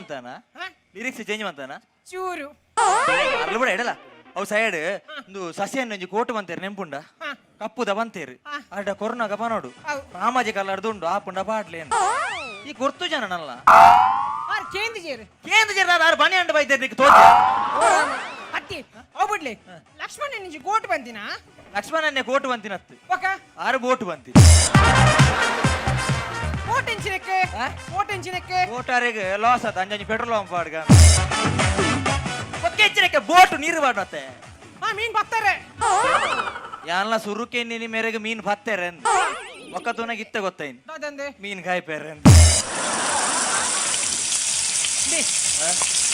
ಮಂತಾನ? Lyrics change ಮಂತಾನ? ಚೂರು. ಅರ್ಲು ಬಿಡ ಎಡಲ ಅವು ಸೈಡ್ ಒಂದು ಸಸಿಯನ್ನು ಒಂಜಿ ಕೋಟು ಬಂತೇರು ನೆಂಪುಂಡ? ಕಪ್ಪುದ ಬಂತೇರು ಅರ್ಡ ಕೊರೋನಾಗ ಪನೋಡು. ಅವು. ರಾಮಾಜಿ ಕಲ್ಲರ್ದು ಉಂಡು ಆಪುಂಡ ಪಾಡ್ಲೆ ಈ ಗೊರ್ತು ಜನ ನಲ್ಲ. ಆರ್ ಕೇಂದ್ರ ಜೇರು. ಕೇಂದ್ರ ಜನ ಆರು ಬಣಿ ಅಂಡ ಬೈತೇರು ನಿಕ್ ತೋಚ. ಅತ್ತಿ ಅವು ಬಿಡ್ಲಿ, ಲಕ್ಷ್ಮಣ ನಿಂಜಿ ಕೋಟ್ ಬಂದಿನ? ಲಕ್ಷ್ಮಣನ್ನೇ ಕೋಟು ಬಂತಿನತ್ತು. ಒಕ? ಆರು ಬೋಟು ಬಂತಿ. ಕೋಟ್ ಎಂಚಿನಕ್ಕೆ? ಆ? ಕೋಟ್ ಎಂಚಿನಕ್ಕೆ? ಬೋಟಾರಿಗೆ ಲಾಸ್ ಆತ ಅಂಜಂಜಿ ಪೆಟ್ರೋಲ್ ಪಂಪ್ ಪಾಡ್ಗ ಒಕ್ಕೆ ಬೋಟು ನೀರು ಪಾಡ್ನತ್ತೆ. ಹಾ, ಮೀನ್ ಬರ್ತಾರೆ. ಯಾನ್ಲ ಸುರುಕೆ ನಿನಿ ಮೇರೆಗೆ ಮೀನ್ ಬತ್ತೇರೆ ಅಂದ್ ಒಕ್ಕತುನಾಗ ಇತ್ತ ಗೊತ್ತೈನ್. ದಾದಂದೆ? ಮೀನ್ ಕಾಯ್ಪೇರೆ ಅಂದ್.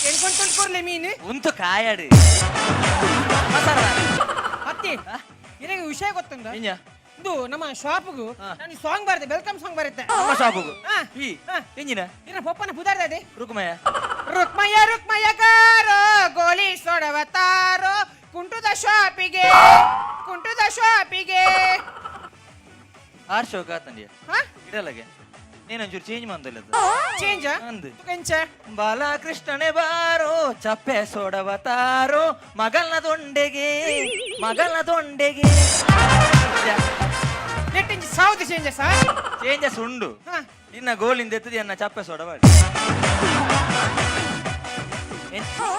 ಎಂಕೊಂಡ್ ತುಂಡ್ಕೊರ್ಲೆ ಮೀನು. ಉಂತು ಕಾಯಾಡು ಮಸಾಲ. ಅತ್ತಿ, ನಿನಗೆ ವಿಷಯ ಗೊತ್ತುಂದ? ಇಂಜ? ಇದು ನಮ್ಮ ಶಾಪ್ಗೂ ನಾನು ಸಾಂಗ್ ಬರುತ್ತೆ, welcome song ಬರುತ್ತೆ. ನಮ್ಮ ಶಾಪುಗು? ಹಾ. ಈ? ಹಾ. ಇಂಜಿನ? ನಿನ್ನ ಪಪ್ಪನ ಪುದಾರ್ದೆ. ರುಕ್ಮಯ್ಯ. ರುಕ್ಮಯ್ಯ ರುಕ್ಮಯ್ಯ ಕಾರೋ ಗೋಲಿ ಸೊಡವತಾರೋ ಕುಂಟುದ ಶಾಪಿಗೆ, ಕುಂಟುದ ಶಾಪಿಗೆ. ಆರ್ ಶೋಕ ಆತಂಡಿಯ. ಹಾ? ಇಡಲಗೆ ನೀನೊಂಚೂರು ಚೇಂಜ್ ಮಂದಿಲ್ಲ. ಚೇಂಜ್? ಅಂದು. ಕೆಂಚ? ಬಾಲಕೃಷ್ಣನೇ ಬಾರೋ ಚಪ್ಪೆ ಸೊಡವತಾರೋ ಮಗಲ್ನ ದೊಂಡೆಗೆ, ಮಗಲ್ನ ದೊಂಡೆಗೆ. ನೆಟ್ಟಿಂಜಿ ಸಾವ್ದು ಚೇಂಜ್ ಸರ್. ಚೇಂಜಸ್ ಉಂಡು. ಹಾ. ನಿನ್ನ ಗೋಲಿಂದ ಎತ್ತದಿ ಎನ್ನ ಚಪ್ಪೆ ಸೊಡವಾಡಿ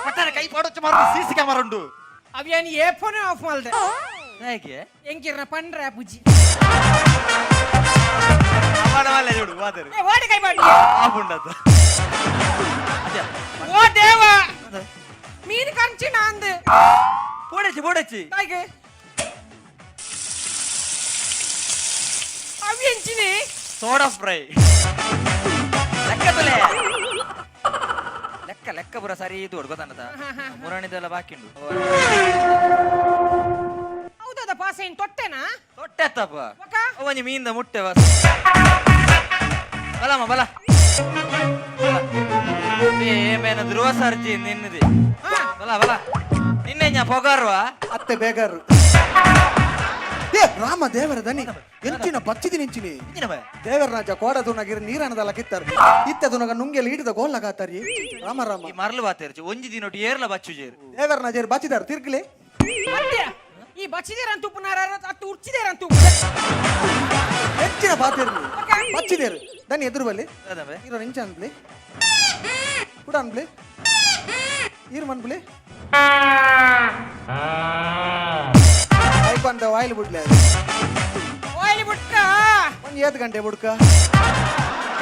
ಪಟ್ಟಣ ಕೈ ಪಾಡೊಚ್ಚ ಮಾರು ಸಿಸಿ ಕ್ಯಾಮರಾ ಉಂಡು. ಅವ್ಯಾನ್ ಏ ಫೋನ್ ಆಫ್ ಮಾಡ್ದೆ. ಹೇಗೆ? ಎಂಕಿರ್ನ ಪಂಡ್ರ ಪುಜ್ಜಿ. ಅವನ ಮಲ್ಲೆ ನೋಡು ವಾದರು. ಏ, ಓಡಿ ಕೈ ಮಾಡಿ. ಆಫ್ ಉಂಡದ್ದು ಅದೇ. ಓ ದೇವ, ಮೀನು ಕಂಚಿನ ಅಂದು. ಪೋಡಚ್ಚಿ ಪೋಡಚ್ಚಿ. ತಾಯ್ಗೆ ಅವ್ಯಂಚಿನಿ. ಸೋಡಾ ಫ್ರೈ ಲೆಕ್ಕ ತುಲೆ ಲೆಕ್ಕ ಲೆಕ್ಕ ಪೂರ ಸರಿ ಇದು ಗೊತ್ತಾನದ ಮುರಣಿದೆಲ್ಲ ಬಾಕಿ ಉಂಡು. ಹೌದದ, ಪಾಸ ಏನ್ ತೊಟ್ಟೆನಾ? ತೊಟ್ಟೆತ್ತಪ್ಪ. ಒಕ? ಒಂಜಿ ಮೀನ್ದ ಮುಟ್ಟೆ ಬಸ್. ಬಲಮ್ಮ ಬಲ ಬಲ. ಏಮೇನ ಧ್ರುವ ಸರ್ಜಿ ನಿನ್ನದಿ. ಹಾ. ಬಲ ಬಲ ನಿನ್ನೆ ಪೊಗಾರ್ವ. ಅತ್ತೆ ಬೇಗಾರು. ಏ ರಾಮ ದೇವರ ದನಿ ಎಂಚಿನ ಬಚ್ಚಿದಿ ನಿಂಚಿನಿ. ಇಂಜಿನ ಬೈ. ದೇವರ ರಾಜ ಕೋಡ ತುನಗಿರ ನೀರನದಲ್ಲ ಕಿತ್ತಾರ ಇತ್ತ ತುನಗ ನುಂಗೆಲ್ ಹಿಡಿದ ಗೋಲ್ಲಗಾತಾರಿ ರಾಮ ರಾಮ. ಈ ಮರಳು ಬಾತೇರ್ಚಿ ಒಂಜಿ ದಿನೊಟ್ಟು ಏರ್ಲ ಬಚ್ಚು ಜೇರು. ದೇವರ ರಾಜರು ಬಚ್ಚಿದಾರ ತಿರ್ಗಲಿ. ಅತ್ತೆ, ಈ ಬಚ್ಚಿದೇರ ಅಂತ ಉಪ್ಪುನಾರ ಅತ್ತು ಉರ್ಚಿದೇರ ಅಂತ. ಹೆಚ್ಚಿನ ಬಾತಿರ್ಲಿ ಬಚ್ಚಿದೇರು ದನಿ ಎದುರು ಬಲ್ಲಿ. ಅದ ಬೈ. ಇರೋ ನಿಂಚ ಅನ್ಬ್ಲಿ ಕೂಡ ಅನ್ಬ್ಲಿ ಈರ್ ಮನ್ಬ್ಲಿ ಐಕೊಂತ ವಾಯಿಲ್ ಬಿಡ್ಲೆ. ಓಯ್ಲಿ ಬುಟ್ಕ. ಒಂದ್ ಏತ್ ಗಂಟೆ ಬುಡ್ಕ.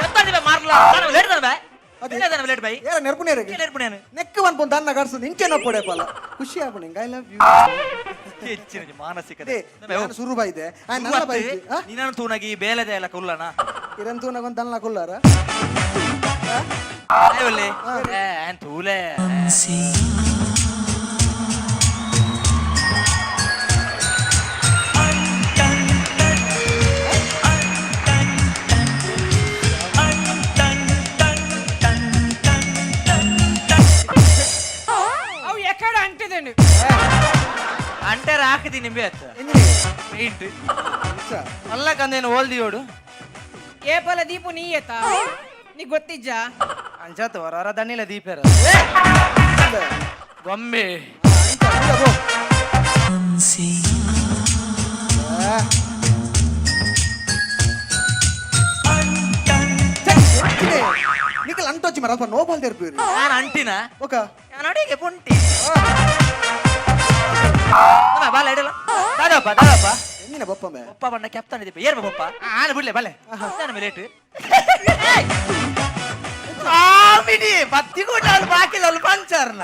ಎತ್ತಾಡಿ ಬೈ ಮಾರ್ಲ ಲೇಟ್ ತಾನೆ ಬೈ. ಅದೇ. ಲೇಟ್ ಲೇಟ್ ಬೈ. ಏರ ನೆರ್ಪುನೇರಿಗೆ. ಲೇಟ್ ಪುಣ್ಯಾನು. ನೆಕ್ ಮನ್ಪುನ್ ತನ್ನ ಕರ್ಸು ನಿಂಚೆನ ಪೊಡೆ ಪಲ್ಲ ಖುಷಿ ಆಪುಂಡು I love you. ಹೆಚ್ಚಿನ ಮಾನಸಿಕ. ಅದೇ ನಾನು ಸುರು ಬೈದೆ ಆ ನನ್ನ ಬೈದೆ. ನಿನ್ನನ್ನು ತೂನಗಿ ಬೇಲೆದೆ ಎಲ್ಲ ಕುಲ್ಲನ. ಇರನ್ ತೂನಗೊಂದು ತನ್ನ ಕುಲ್ಲಾರ. ಆಯ್ವಲ್ಲಿ ಏ ಆನ್ ತೂಲೆ. ಅವು ಎಕಡ ಅಂಟಿದೇನು. ಅಂಟೆರ ಹಾಕಿದಿ ನಿಂಬೆ ಅತ್ತ. ಎಂಜಿನಿ? ಪೇಂಟ್. ಅಲ್ಲ ಕಂದೇನು ಓಲ್ದಿಯೋಡು. ಏಪಲ ದೀಪು ನೀ ಏತ ನೀ ಗೊತ್ತಿಜ್ಜಾ? ಅಂಚಾತು ಹೊರ ಹೊರ ದಣ್ಣಿಲ್ಲ ದೀಪೇರ ಗೊಂಬೆ. ನಿಖಲ್ ಅಂಟೋಚಿ ಮರ ಅಲ್ಪ ನೋಬಾಲ್ ತೆರ್ಪೀರಿ. ನಾನು ಅಂಟಿನ. ಓಕ. ನಾನು ಅಡಿಗೆ ಪುಂಟಿ ನಮ್ಮ ಬಾಲ ಇಡಲ್ಲ ದಾದಪ್ಪ ದಾದಪ್ಪ. ಎಂಜಿನ ಬಪ್ಪಮ್ಮೆ? ಪಪ್ಪ ಬಣ್ಣ ಕ್ಯಾಪ್ತಾನ್ ಇದೀಪ ಏರ್ ಪಪ್ಪ. ಆನ ಬಿಡ್ಲೆ ಬಲ್ಲೆ. ನಾನು ಲೇಟ್. ಕಾಮಿಡಿ ಬತ್ತಿ ಕೂಡ ಅವ್ಳು ಬಾಕಿದವಳು ಪಂಚರ್ನ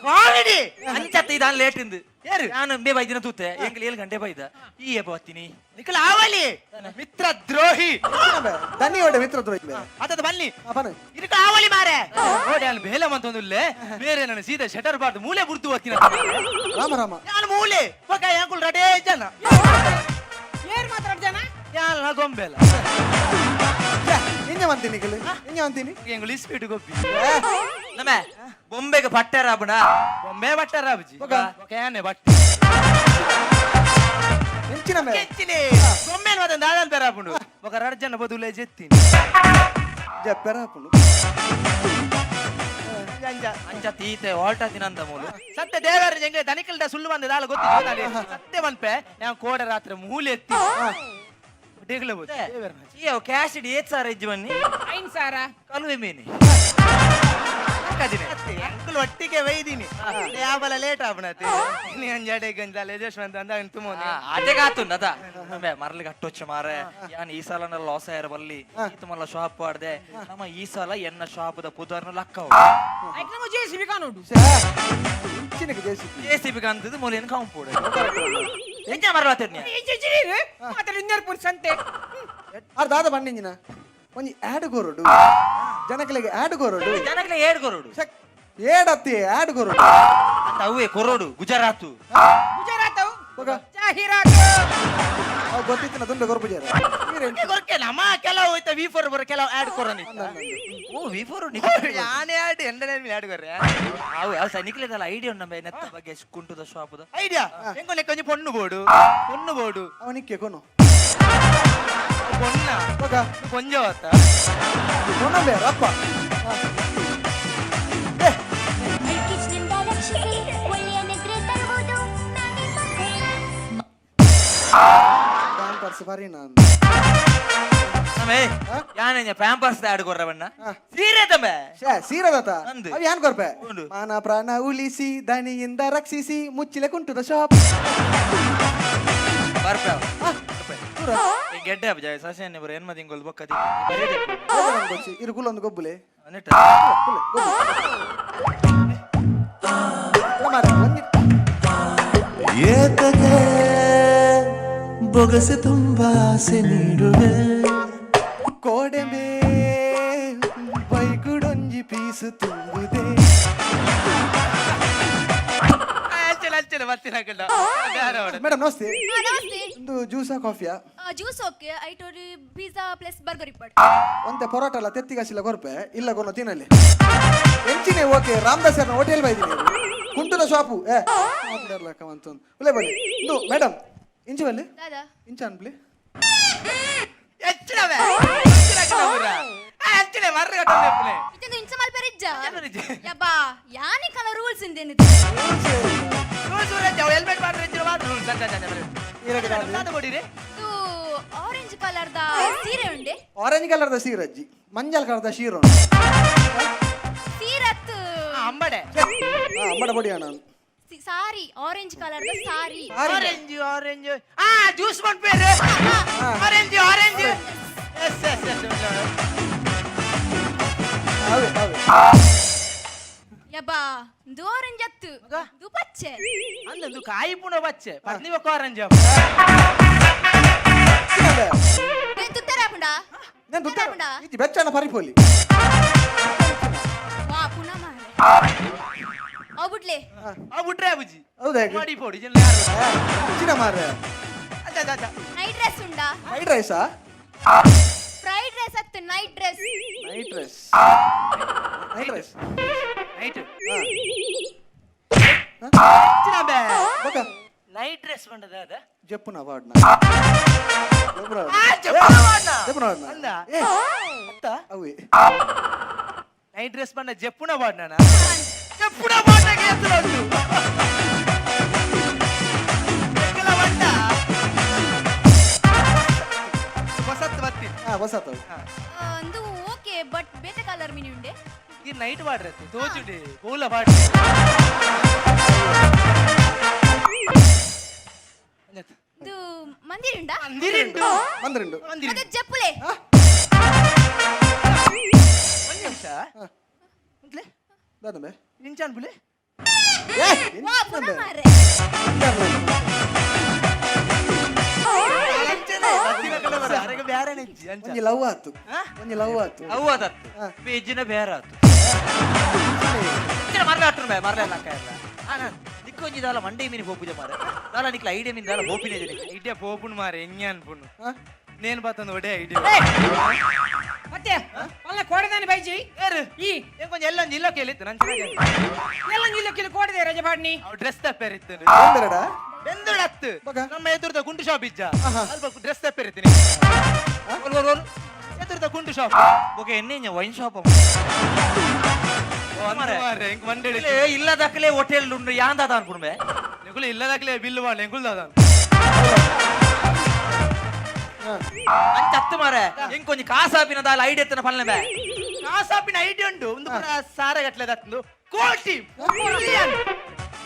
ಕಾಮಿಡಿ. ಅಂಚತ್ತ ಇದಾನ್ ಲೇಟ್ ಇಂದು. ಏರು? ನಾನು ಬೇ ಬೈದಿನ ತೂತೆ ಎಂಕಲ್ 7 ಗಂಟೆ ಬೈದ ಈ ಏಪ ಬತ್ತೀನಿ. ನಿಖಲ್ ಆವಲಿ ಮಿತ್ರ ದ್ರೋಹಿ. ದನಿ ಒಡೆ ಮಿತ್ರ ದ್ರೋಹಿ. ಅತದ ಬನ್ನಿ. ಬನ್ನ. ಇದಕ್ಕೆ ಆವಲಿ ಮಾರೆ ನೋಡಿ ಅಲ್ಲಿ ಬೇಲೆ ಮಂತೊಂದುಲ್ಲೆ ಬೇರೆ ನಾನು ಸೀದಾ ಶಟರ್ ಬಾರ್ದು ಮೂಲೆ ಬುರ್ತು ಹೋಗ್ತೀನಿ. ರಾಮ ರಾಮ. ನಾನು ಮೂಲೆ ಒಕ್ಕ ಯಾಂಕುಲ್ ರಡೇ ಜನ. ಏರ್ ಮಾತಾಡ್ ಜನ? ಯಾಲ ಗೊಂಬೆಲ. ಎಂಜ ಮಂತೀನಿ ನಿಖಲ್ ಎಂಜ ಮಂತೀನಿ? ಎಂಗುಲ್ ಇಸ್ಪೀಟ್ ಗೊಬ್ಬಿ. ನಮ್ಮ ಬೊಂಬೆಗೆ ಪಟ್ಟೆ ರಾಬಣ. ಬೊಂಬೆ ಬಟ್ಟರ ಅಬ್ಜಿ. ಒಕ್ಕ. ಒಕ್ಕ ಯಾನೆ ಬಟ್ಟೆ. ಎಂಚಿನ ಮೇ? ಕೆಚ್ಚಿನಿ ಗೊಂಬೆನ್ ಮತ್ತೆ ದಾದಲ್ ಪೆರಾಪುಂಡು ఒక ರಡ್ ಜನ ಬದುಲೆ ಜೆತ್ತೀನಿ. ಜಪ್ಪೆರ ಹಾಪುಂಡು. ಅಂಚ ಅಂಚ ತೀತೆ ವಾಲ್ಟಾ ತಿನಂದ ಮೂಲು. ಸತ್ಯ ದೇವರ ಜಂಗೆ ದನಿಕಲ್ದ ಸುಳ್ಳು ಬಂದ ದಾಲ ಗೊತ್ತಿಲ್ಲ. ಸತ್ಯ ಮನ್ಪೆ ഞാൻ ಕೋಡ ರಾತ್ರಿ ಮೂಲೆ ಎತ್ತಿ ಡೇಗ್ಲ ಈ ಅವು ಕ್ಯಾಶ್ ಇಡಿ ಏತ್ ಸಾರ ಇಜ್ಜಿ ಬನ್ನಿ. ಐನ್ ಸಾರ. ಕಲುವೆ ಮೀನಿ. ಅಂಕಲ್ ಒಟ್ಟಿಗೆ ವೈದಿನಿ ಯಾವಲ ಲೇಟ್ ಆಪಣತೆ ನೀ ಅಂಜಾಡೆ ಗಂಜಾಲ ಯಜಸ್ವಂತ ಅಂದ ತುಂಬ. ಅದೇ ಕಾತುಂಡ ಅದ ಅಂಬೆ ಮರಲಿ ಕಟ್ಟೊಚ್ಚ ಮಾರೆ. ಯಾನ್ ಈ ಸಲ ಲಾಸ್ ಆಯರ ಬಲ್ಲಿ ಇತ್ತು ಮಲ್ಲ ಶಾಪ್ ಆಡ್ದೆ. ನಮ್ಮ ಈ ಸಲ ಎನ್ನ ಶಾಪದ ಪುದರ್ನ ಲಕ್ಕ. ಐಕ್ ನಮ್ಮ ಜೆ ಸಿ ಬಿ ಕಾನೋಡು. ಇಂಚಿನಕ್ಕೆ ಜೆಸಿಪಿ. ಜೆ ಸಿ ಬಿ ಕಂತದ್ದು ಮೂಲಿನ ಕಾಂಪೌಂಡ್ ಎಂಚ ಮರಲಾತಿರ್ನಿ. ಮಾತಾಡಿ ಇನ್ನೇರ್ಪುರ್ ಸಂತೆ. ಆರ್ ದಾದ ಬನ್ನಿಂಜಿನ ಒಂಜಿ ಆಡ್ ಕೊರಡು ಜನಕಲೆಗೆ, ಆಡ್ ಕೊರಡು. ಜನಕ್ಕೆ ಏಡ್ ಕೊರಡು. ಏಡತ್ತಿ ಆಡ್ ಕೊರಡು. ಅಂತ ಅವೇ ಕೊರೋಡು ಗುಜರಾತು. ಗುಜರಾತ್. ಬೊಕ? ಜಾಹೀರಾತು. ಅವು ಗೊತ್ತಿತ್ತಿನ ದುಂಡ ಕೊರ್ಪುಜಾರ. ಕೊರ್ಕೆ ನಮ್ಮ ಕೆಲವು ಹೋಯ್ತ ವಿ ಫೋರ್ ಬರೋ ಕೆಲವು ಆಡ್ ಕೊರೋನಿ. ಓ ವಿ ಫೋರ್. ಯಾನೇ ಆಡ್ ಎಂಡನೇ ಆಡ್ ಕೊರ್ರೆ. ಅವು ಯಾವ ಸೈನಿಕಲೇದಲ್ಲ ಐಡಿಯಾ ಉಂಡು ನಮ್ಮ ನೆತ್ತ ಬಗ್ಗೆ ಕುಂಟುದ ಶಾಪದ. ಐಡಿಯಾ ಹೆಂಗೋ ಲೆಕ್ಕ ಒಂಜಿ ಪೊಣ್ಣು ಬೋಡು ಪೊಣ್ಣು ಬೋಡು. ಅವನಿಕ್ಕೆ ಕೊನು. ಪೊಣ್ಣ. ಬೊಕ? ಕೊಂಜ ಹೊತ್ತ. ಕೊನಂಬೆ ರಪ್ಪ. ಏ. ಮಿಲ್ಕಿಚ್ನಿಂದ ರಕ್ಷಿಸಿ ಒಳ್ಳೆಯ ನಿದ್ರೆ ತರುವುದು ಮ್ಯಾಗಿ ಪ್ಯಾಂಪರ್ಸ್ ಬರೀ ನಾನು. ತಮ್ಮೆ ಯಾನೆ ಪ್ಯಾಂಪರ್ಸ್ ಆಡ್ ಕೊರ್ರ ಬಣ್ಣ ಸೀರೆ ತಮ್ಮೆ. ಶ್ಯಾ ಸೀರದತ. ಅಂದು. ಅವ್ ಯಾನ್ ಕೊರ್ಪೆ? ಉಂಡು. ಮಾನ ಪ್ರಾಣ ಉಳಿಸಿ ದನಿಯಿಂದ ರಕ್ಷಿಸಿ ಮುಚ್ಚಿಲೆ ಕುಂಟುದ ಶಾಪ್. ಬರ್ಪೆ. ಪೂರ. ಗೆಡ್ಡೆ ಅಬ್ಬ ಜಾಯ ಸಸ್ಯ ಬರ ಏನ್ ಮದಿಂಗೊಲ್ ಬೊಕ್ಕದಿ. ಇರು ಕುಲ್ಲೊಂದು ಗೊಬ್ಬುಲೆ. ನೆಟ್ಟ. ಕುಲ್ಲೆ, ಗೊಬ್ಬು. ಇಲ್ಲ ಮಾರ್ರೆ, ಒಂಜಿ ಏತಕ್ಕೆ ಬೊಗಸೆ ತುಂಬ ಆಸೆ ನೀಡುವೆ. ಕೋಡೆಂಬೆ ಬೈಕುಡೊಂಜಿ ಪೀಸು ತುಂಬುದೆ. ಅಂಚಲ ಅಂಚಲ ಬರ್ತೀನಿ ಹಾಕಲ್ಲ. ಮೇಡಮ್ ನಮಸ್ತೆ. ನಮಸ್ತೆ. ಒಂದು ಜ್ಯೂಸಾ ಕಾಫಿಯಾ? Juice okay. ಐಟೋರಿ ಪಿಜ್ಜಾ ಪ್ಲಸ್ ಬರ್ಗರ್ ಇಪ್ಪಡ್. ಒಂತೆ ಪರೋಟ ಅಲ್ಲ ತೆತ್ತಿಗಾಸಿಲ್ಲ ಕೊರ್ಪೆ ಇಲ್ಲ ಕೊನ ತಿನ್ನಲಿ ಎಂಚಿನೆ. ಓಕೆ, ರಾಮದಾಸ್ ಅವ್ರನ್ನ ಹೋಟೆಲ್ ಬೈದಿನಿ ಕುಂಟುದ ಶಾಪು. ಏ ಮಾತಾಡ್ಲಕ್ಕ ಅಂತಂದು ಉಲೆ ಬನ್ನಿ ಇಂದು ಮೇಡಮ್ ಇಂಚು ಬಲ್ಲಿ. ದಾದಾ. ಇಂಚ ಅನ್ಪ್ಲಿ. ಹೆಚ್ಚಿನವೇ ಅಂಚನೆ ಮರ್ರ ಕಟ್ಟೊಂದು. ಇದೊಂದು ಇಂಚ ಮಲ್ಪೆರಿಜ್ಜ. ಇಂಚ. ಯಬ್ಬಾ ಯಾನಿ ಕಲ ರೂಲ್ಸ್ ಇಂದೇನಿದೆ. ರೂಲ್ಸ್ ಹೆಲ್ಮೆಟ್ ಮಾಡ್ರೆ ಹೆಚ್ಚಿನ ಮಾತ್ರ ರೂಲ್ಸ್ ಅಂತ ಅಂತ ಕೊಡಿರಿ. ಇದು ಆರೆಂಜ್ ಕಲರ್ the ಸೀರೆ ಉಂಡೆ. ಆರೆಂಜ್ ಕಲರ್ದ ಸೀರಜ್ಜಿ, ಮಂಜಲ್ ಕಲರ್ದ ಶೀರೋ. ಸೀರತ್. ಅಂಬಡೆ. ಅಂಬಡ ಬೊಡಿ ಅಣ್ಣ. Sorry, orange colour the sorry. Orange orange ಆ ಜ್ಯೂಸ್ ಮಾಡ್ಬೇರೆ orange orange S S S. ಅವೇ ಅವೇ. ಯಬ್ಬಾ ದು ಆರೆಂಜ್ ಅತ್ತು, ದು ಪಚ್ಚೆ. ಅಂದಂದು ಕಾಯಿ ಪುಣ ಬಚ್ಚೆ ಪತ್ನಿ ಬೊಕ್ಕ ಆರೆಂಜ್. ಏನ್ ತುತ್ತರ ಹಾಪುಂಡ? ನಾನು ತುತ್ತರ ಹಾಪುಂಡ? ಇಜ್ಜಿ ಬೆಚ್ಚನ ಪರಿಪೋಲಿ. ವಾ ಪುನಃ ಮಾರ್ರೆ ಅವು ಬಿಡ್ಲೆ. ಆ ಬಿಟ್ರೆ ಬುಜ್ಜಿ. ಹೌದಾ? ಮಾಡಿ ಪೋಡಿ ಜನ ಯಾರು. ಚಿನ್ನ ಮಾರ್ರೆ. ಅಚ್ಚ ಅಚ್ಚ ಅಚ್ಚ. ನೈಟ್ ಡ್ರೆಸ್ ಉಂಡಾ? ಫ್ರೈಡ್ ರೈಸಾ? ಫ್ರೈಡ್ ರೈಸ್ ಅತ್ತು, night dress. Night dress, night dress. Night. ಹಾ. ಬೇ. ಬೊಕ? ನೈಟ್ ಡ್ರೆಸ್ ಬಂದದ ಅದ. ಜಪ್ಪುನ ವಾರ್ಡ್ನ ಜಪ್ಪುನ. ಆ, ಜಪ್ಪುನ ವಾರ್ಡ್ನ? ಜಪ್ಪುನ ವಾರ್ಡ್ನ. ಅಂದ? ಏ. ಅತ್ತ. ಅವೇ. ನೈಟ್ ಡ್ರೆಸ್ ಬಂದ ಜಪ್ಪುನ ಬಾಡ್ನ ಜಪ್ಪುನ ಬಾಡ್ನಾಗೆ ಎತ್ತುಲ ಉಂಟು ಎಕ್ಕಲ ಬಂಡ ಹೊಸತ್ತು ಬತ್ತಿ. ಹಾ ಹೊಸತು. ಒಂದು ಓಕೆ, ಬಟ್ ಬೇತೆ ಕಲರ್ ಮಿನಿ ಉಂಡೆ? ಈ ನೈಟ್ ಬಾಡ್ರತ್ತೆ ತೋಚುಡಿ ಪೂಲ ಬಾಡ್ರಿ. ಇದು ಮಂದಿರ ಉಂಡಾ? ಮಂದಿರಿಂಡು. ಮಂದ್ರಿಂಡು. ಮಂದಿರಿಂಡು. ಅದೇ ಜಪ್ಪುಲೆ. ಒಂದ್ ನಿಮಿಷ ಅಂತ್ಲೆ. ದಾದಂಬೆ. ನಿಂಚಾನ್ ಪುಲೆ. ಏ. ವಾ ಪುನಃ ಮಾರ್ರೆ. ಬ್ಯಾರೆ ನೆಜ್ಜಿ ಅಂಚ. ಒಂಜಿ ಲವ್ ಆತು. ಹಾ? ಒಂಜಿ ಲವ್ ಆತು. ಅವು ಅದತ್ತು ಪೇಜಿನ ಬೇರೆ ಆತು. ಮರಲೆ ಆಟು ಬೇ ಮರಲೆ ಲಕ್ಕ ಇಲ್ಲ ನಿಕ್ಕೊಂಜಿ ದಾಲ ಮಂಡೆ ಮೀನಿ ಪೋಪುಜ ಮಾರೆ ದಾಲ ನಿಕ್ಲ ಐಡಿಯಾ ಮೀನ್ ದಾಲ ಪೋಪಿನ. ಐಡಿಯಾ ಪೋಪುಣ್ ಮಾರೆ ಎಂಗ್ಯಾನ್ ಪುಣ್ಣು. ಹಾ? ನೇನ್ ಬಾತಂದು ಒಡೆ ಐಡಿಯಾ. ಮತ್ತೆ ಅಲ್ಲ ಕೋಡೆದಾನೆ ಬೈಜಿ. ಏರು. ಈ. ಎಂಕೊಂಜ ಎಲ್ಲ ಒಂಜಿ ಇಲ್ಲ ಕೇಳಿತ್ತು ನನ್ ಚೆನ್ನಾಗಿ. ಎಲ್ಲ ನಿಲ್ಲಕ್ಕಿಲ್ಲ ಕೋಡೆದೆ ರಜೆ ಬಾಡ್ನಿ. ಅವ್ ಡ್ರೆಸ್ ತಪ್ಪೇರಿತ್ತು. ಬಂದರಡ. ಬೆಂದಳತ್ತು. ಬಗ. ನಮ್ಮ ಎದುರುದ ಗುಂಡು ಶಾಪ್ ಇಜ್ಜ ಅಲ್ಪ ಡ್ರೆಸ್ ತಪ್ಪೇರಿತೀನಿ ಎದುರುದ ಗುಂಡು ಶಾಪ್. ಓಕೆ ಎಣ್ಣೆ ವೈನ್ ಶಾಪ್. ಇಲ್ಲದಕ್ಕಲೇ ಹೋಟೆಲ್ ಉಂಡು ಯಾಂದಾದ ಅನ್ಪುಣೆ ನಿಗುಲು ಇಲ್ಲದಾಗಲೇ ಬಿಲ್ ಮಾಡಿ ಎಂಕುಲ್ ದಾದ ಅಂಚ ಅತ್ತು ಮಾರೆ ಎಂಕ್ ಒಂಜಿ ಕಾಸಾಪಿನ ದಾಲ ಐಡಿಯಾ ಎತ್ತನ ಪಲ್ಲೆ ಬೇ ಕಾಸಾಪಿನ ಐಡಿಯಾ ಉಂಡು ಒಂದು ಪುರ ಸಾರ ಗಟ್ಲೆ ದತ್ತಂದು ಕೋಟಿ ಮಿಲಿಯನ್.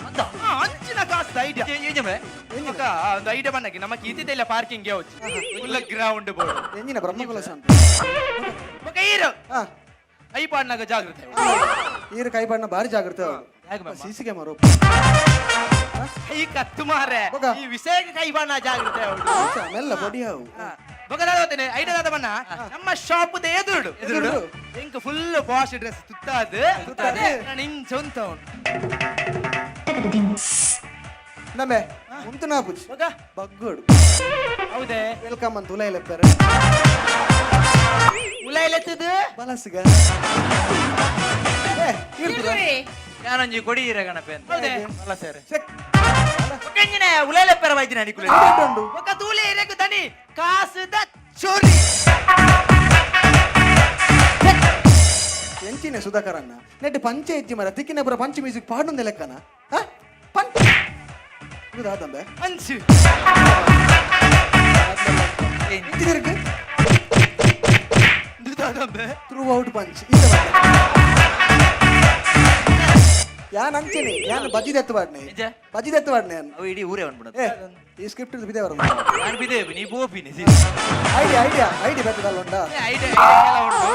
ಅಂದ ಅಂಚಿನ ಕಾಸು ಐಡಿಯಾ ಏಂಜೆ ಬೇ ಬೊಕ ಒಂದು ಐಡಿಯಾ ಬಂದಾಗಿ ನಮ್ಮ ಕೀತಿದೆ ಪಾರ್ಕಿಂಗ್ ಹೋಚ್ ಫುಲ್ ಗ್ರೌಂಡ್ ಬೋರ್ಡ್ ಎಂಜಿನ ಬ್ರಹ್ಮಕುಲ ಶಾಂತ ಬೊಕ ಈರು ಹಾ I ಪಾಡ್ನಾಗ ಜಾಗೃತೆ ಈರು ಕೈ ಪಾಡ್ನ ಭಾರಿ ಜಾಗ್ರತೆ ಯಾಕೆ ಮಾಮ? ಸಿ ಸಿ ಕ್ಯಾಮರಾ ಕೈ ಕತ್ತು ಮಾರೆ ಬೊಕ. ಈ ವಿಷಯಕ್ಕೆ ಕೈ ಬಾಣ ಜಾಗೃತೆ ಹೌದು ಮೆಲ್ಲ ಬಡಿ ಅವು ಬೊಕ ದಾದ ಐಡಿಯಾ ದಾದ ಬಣ್ಣ ನಮ್ಮ ಶಾಪ್ ಎದುರುಡು ಎದುರುಡು. ಎಂಕ್ ಫುಲ್ ಪಾಶ್ ಡ್ರೆಸ್ ತುತ್ತಾದು ತುತ್ತಾದು. ನಾನು ಇಂಚ ಉಂತ ಉಂಟು ನಮ್ಮೆ ಉಂತು ನಾಪುಜಿ ಬೊಕ ಬಗ್ಗೋಡು ಹೌದೇ welcome ಅಂತ ಉಲೈ ಲೆಪ್ಪರೆ ಉಲೈಲೆತ್ತದು ಬಲಸಿಗ ಏ ಇರ್ತದ ಯಾನೊಂಜಿ ಕೊಡಿ ಇರ ಗಣಪೆ ಅಂತ ಹೌದೇ ಅಲ್ಲ ಸರ್ ಚೆಕ್ ಎಂಜಿನ ಉಲೇಲೆ ಪೆರ ಬೈದಿನ ನಿಕುಲೆ ಉಂಡು ಬೊಕ ತೂಲೆ ಇರೆಗ್ ದನಿ ಕಾಸುದ ಚೋರಿ ಎಂಚಿನ ಸುಧಾಕರನ್ನ ನೆಟ್ ಪಂಚೆ ಇಜ್ಜಿ ಮರ ತಿಕ್ಕಿನ ಪುರ ಪಂಚ ಮ್ಯೂಸಿಕ್ ಪಾಡೊಂದೆ ಲೆಕ್ಕನ ಹಾ ಪಂಚ ಇದು ಆದಂಬೆ ಅಂಚು ಇಂಚಿನಿರ್ಕ್ ದಾದಂಬೆ ಥ್ರೂ ಔಟ್ ಪಂಚ್ ಯಾನ್ ಅಂಚೆನೆ ಯಾನ್ ಬಜ್ಜಿ ದತ್ತು ಪಾಡ್ನೆ ನಿಜ? ಬಜ್ಜಿ ದತ್ತು ಪಾಡ್ನೆ ಯಾನ್ ಅವು ಇಡೀ ಊರೇ ಬಂದ್ಬಿಡದು ಏ ಈ ಸ್ಕ್ರಿಪ್ಟ್ ಬಿದೆ ಬರೋದು ನಾನು ಬಿದೆ ನೀ ಬೋಪಿನಿ ಐಡಿಯಾ ಐಡಿಯಾ ಐಡಿಯಾ ಬೆತ್ತದಲ್ಲ ಉಂಟಾ ಐಡಿಯಾ ಕೆಲವು ಉಂಟು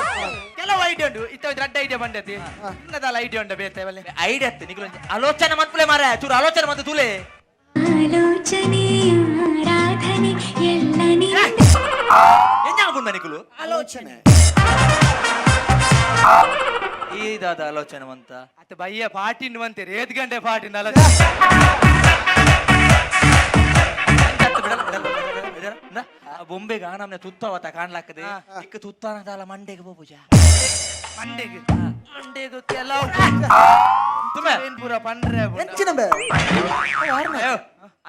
ಕೆಲವು ಐಡಿಯಾ ಉಂಟು ಇತ್ತ ರಡ್ಡ ಐಡಿಯಾ ಬಂದತಿ ಇನ್ನದಲ್ಲ ಐಡಿಯಾ ಉಂಟು ಬೇತೆ ಬಲ್ಲೆ ಐಡಿಯಾ ಅತ್ತೆ ನಿಕುಲು ಆಲೋಚನೆ ಮನ್ಪುಲೆ ಮಾರೆ ಚೂರು ಆಲೋಚನೆ ಮಂತು ತೂಲೆ ಆಲೋಚನೆ ಆರಾಧನೆ ಎಲ್ಲ ನಿನ್ನ ಎಂಜ ಆಪುಂಡ ನಿಕುಲು ಆಲೋಚನೆ ಈ ದಾದ ಆಲೋಚನೆ ಮಂತ ಅತ್ತ ಬಯ್ಯ ಪಾಟಿನ್ ಅಂತೀರಿ ಏದ್ ಗಂಟೆ ಪಾಟಿನ ಅಲ್ಲ ಅಂಚ ಅತ್ತೆ ಬಿಡಲ್ಲ, ಬಿಡಲ್ಲ, ಬಿಡಲ್ಲ, ಬಿಡಲ್ಲ. ನ, ಆ ಬೊಂಬೆಗೆ ಆನಮ್ನೆ ತುತ್ತವತ ಕಾಣ್ಲಾಕದೆ ಇಕ್ಕ ತುತ್ತಾನದಾಲ ಮಂಡೆಗೆ ಬೋಪುಜ ಮಂಡೆಗೆ ಮಂಡೆಗೆ ಕೆಲವು ತುಮೆ ಏನ್ ಪೂರ ಪಂಡ್ರೆ ಎಂಚಿನ ಬೇ ಅಯ್ಯೋ,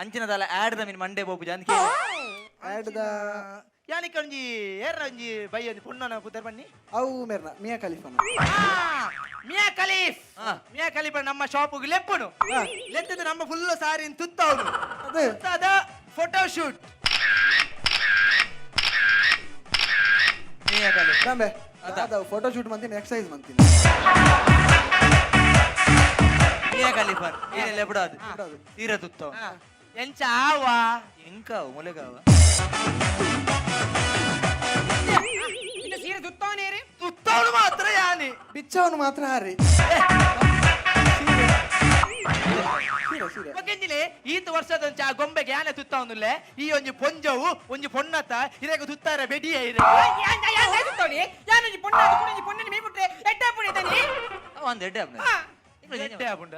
ಅಂಚಿನದಾಲ ಆಡ್ದ ಮೀನ್ ಮಂಡೆ ಬೋಪುಜ ಅಂತ ಕೇಳಿ ಆಡ್ದ ಯಾನಿಕ ಒಂಜಿ ಏರ್ನ ಒಂಜಿ ಬಯ್ಯ ಒಂಜಿ ಪುಣ್ಣನ ಪುದರ್ ಬನ್ನಿ ಅವು ಮೇರ್ನ ಮಿಯಾ ಖಲೀಫನ ಮಿಯಾ ಖಲೀಫ್ ಮಿಯಾ ಖಲೀಫ್ ನಮ್ಮ ಶಾಪಿಗೆ ಲೆಪ್ಪುನು ಲೆತ್ತದ ನಮ್ಮ ಫುಲ್ ಸಾರಿ ತುತ್ತವನು ಅದೇ ತುತ್ತಾದ ಫೋಟೋ ಶೂಟ್ ಮಿಯಾ ಖಲೀಫ್ ನಂಬೆ ಅದ ಫೋಟೋ ಶೂಟ್ ಮಂತೀನಿ ಎಕ್ಸರ್ಸೈಸ್ ಮಂತೀನಿ ಮಿಯಾ ಖಲೀಫನ್ ಏನೆಲ್ಲ ಬಿಡೋದು ಬಿಡೋದು. ತೀರ ತುತ್ತವ ಎಂಚ ಆವಾ ಎಂಕಾವು ಮೊಲೆಗಾವ ಇನ್ನು ಸೀರೆ ತುತ್ತವನೇರಿ ತುತ್ತವನು ಮಾತ್ರ ಯಾನಿ ಬಿಚ್ಚವನು ಮಾತ್ರ ಹಾರಿ ಸೀರೆ ಸೀರೆ ಒಕೆಂಜಿಲೆ ಈತ ವರ್ಷದ ಒಂಚ ಆ ಗೊಂಬೆಗೆ ಯಾನೆ ತುತ್ತವನುಲ್ಲೆ ಈ ಒಂಜಿ ಪೊಂಜವು ಒಂಜಿ ಪೊಣ್ಣತ್ತ ಇರೆಗ ತುತ್ತಾರೆ ಬೆಡಿಯ ಇರೆ ತುತ್ತವನಿ ಯಾನೊಂಜಿ ಪೊಣ್ಣಾದ ಕುಡೊಂಜಿ ಪೊಣ್ಣನ ಮೀ ಬಿಟ್ರೆ ಎಡ್ಡ ಪುಡಿ ತನಿ ಒಂದು ಎಡ್ಡೆ ಆಪ್ನೆ. ಹಾ. ಎಡ್ಡೆ ಆಪುಂಡ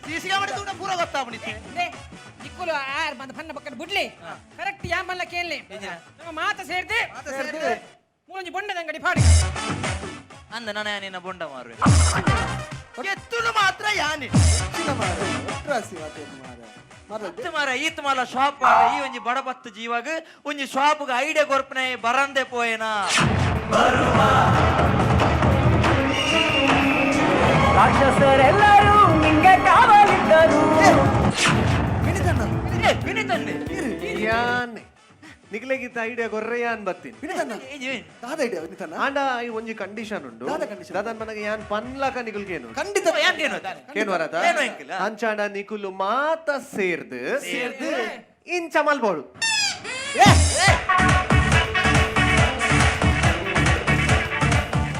ಸಿಸಿ ಕ್ಯಾಮೆರಾ ತೂಡ ಪೂರ ಗೊತ್ತಾಪುಂಡಿತ್ತೆ they ನಿಕ್ಕುಲು ಆರ್ ಬಂದ ಬಣ್ಣ ಪಕ್ಕದ ಬುಡ್ಲಿ ಕರೆಕ್ಟ್ ಯಾನ್ ಬಲ್ಲ ಕೇಳಲಿ ನಮ್ಮ ಮಾತ ಸೇರ್ದೆ ಮೂರೊಂಜಿ ಬೊಂಡದ ಅಂಗಡಿ ಪಾಡಿ ಅಂದ ನಾನು ನಿನ್ನ ಬೊಂಡ ಮಾರುವೆ ಎತ್ತುನು ಮಾತ್ರ ಯಾನಿ ಚಿನ್ನ ಮಾರ ಒಟ್ರಾಸಿ ಮಾತೇನು ಮಾರ ಮಾರ ಅತ್ತು ಮಾರ ಈತ್ ಮಾಲ ಶಾಪ್ ಮಾರ ಈ ಒಂಜಿ ಬಡಬತ್ತು ಜೀವಾಗ ಒಂಜಿ ಶಾಪ್ಗೆ ಐಡಿಯಾ ಕೊರ್ಪನೆ ಬರಂದೆ ಪೋಯೇನಾ ರಾಕ್ಷಸರೆಲ್ಲರೂ ನಿಂಗೆ ಕಾವಲಿದ್ದರು ವಿನಿತಣ್ಣ ಏ ವಿನಿತಣ್ಣೆ ಯಾನ್ ನಿಗ್ಲೆಗಿತ್ತ ಐಡಿಯಾ ಕೊರ್ರೆ ಯಾನ್ ಬತ್ತೀನಿ ವಿನಿತಣ್ಣ ಏ, ಏ, ದಾದ ಐಡಿಯಾ ವಿನಿತಣ್ಣ ಆಂಡ ಈ ಒಂಜಿ ಕಂಡೀಷನ್ ಉಂಡು ದಾದ condition? ದಾದನ್ ಮನಗ ಯಾನ್ ಪನ್ಲಕ ನಿಗುಲ್ಗೇನು ಖಂಡಿತ ಯಾನ್ ಕೇನು ಕೇನು ವರತ ಏನು ಎಂಕಿಲ್ಲ? ಅಂಚಾಂಡ ನಿಕುಲು ಮಾತ ಸೇರ್ದು ಸೇರ್ದು ಇಂಚ ಮಲ್ಬೋಡು ಏ